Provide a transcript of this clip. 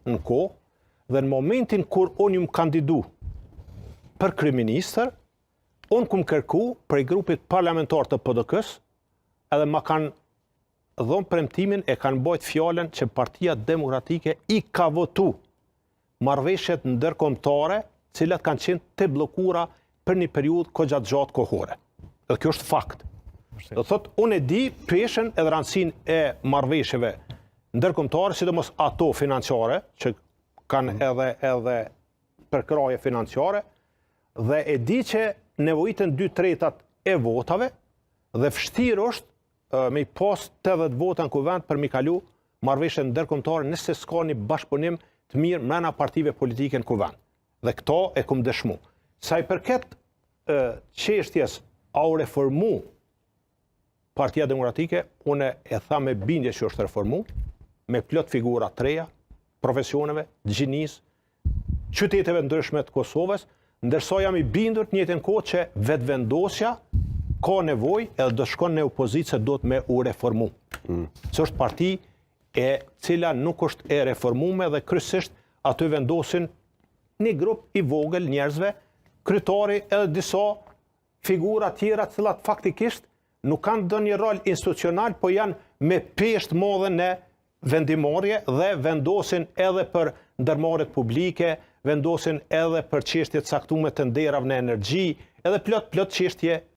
në kohë dhe në momentin kur unë jum kandidu për kryeministër, unë kum kërku prej grupit parlamentar të PDK-s, edhe ma kanë dhonë premtimin e kanë bojt fjalën që Partia Demokratike i ka votu marrëveshjet ndërkombëtare, cilat kanë qenë të bllokura për një periudhë kogja të gjatë kohore. Dhe kjo është fakt. Do thotë, unë e di peshën edhe rëndësinë e marrëveshjeve ndërkombëtare, sidomos ato financiare, që kanë edhe përkrahje financiare, dhe e di që nevojiten 2/3 e votave, dhe vështirë është me i pas 80 vota në kuvend për mi kalu marrëveshje ndërkombëtare nëse s'ka një bashkëpunim të mirë mrena partive politike në kuvend. Dhe këto e kum dëshmu. Sa i përket çështjes a u reformu Partia Demokratike, unë e tha me bindje që është reformu, me plot figura të reja, profesioneve, gjinisë, qyteteve ndryshme të Kosovës, ndërsa jam i bindur të njëjtën kohë që Vetëvendosja ka nevojë edhe do shkon në opozitë se duhet me u reformu. Se është parti e cila nuk është e reformume dhe kryesisht aty vendosin një grup i vogël njerëzve, kryetari edhe disa figura tjera të cilat faktikisht nuk kanë ndonjë rol institucional, po janë me peshë të madhe në vendimmarrje dhe vendosin edhe për ndërmarrjet publike, vendosin edhe për çështje të caktuara të nderave në energji, edhe plot plot çështje.